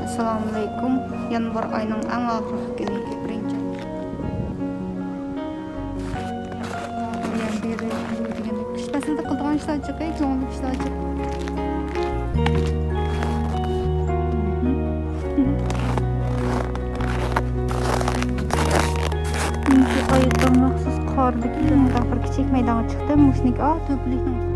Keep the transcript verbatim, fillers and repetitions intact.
ئەسسالامۇئەلەيكۇم. يانۋار ئاينىڭ ئەڭ ئاخىرقى كۈنى، بىرىنچى. قىش پەسلىدە قىلىدىغان ئىشلار جىق، كۆڭۈللۈك ئىشلار جىق. ئايىغىم مەخسۇس قاردا كېلىپ، بىر كىچىك مەيدانغا چىقتىم. مۇشۇنىڭكى، ئا، تۆپىلىكنىڭ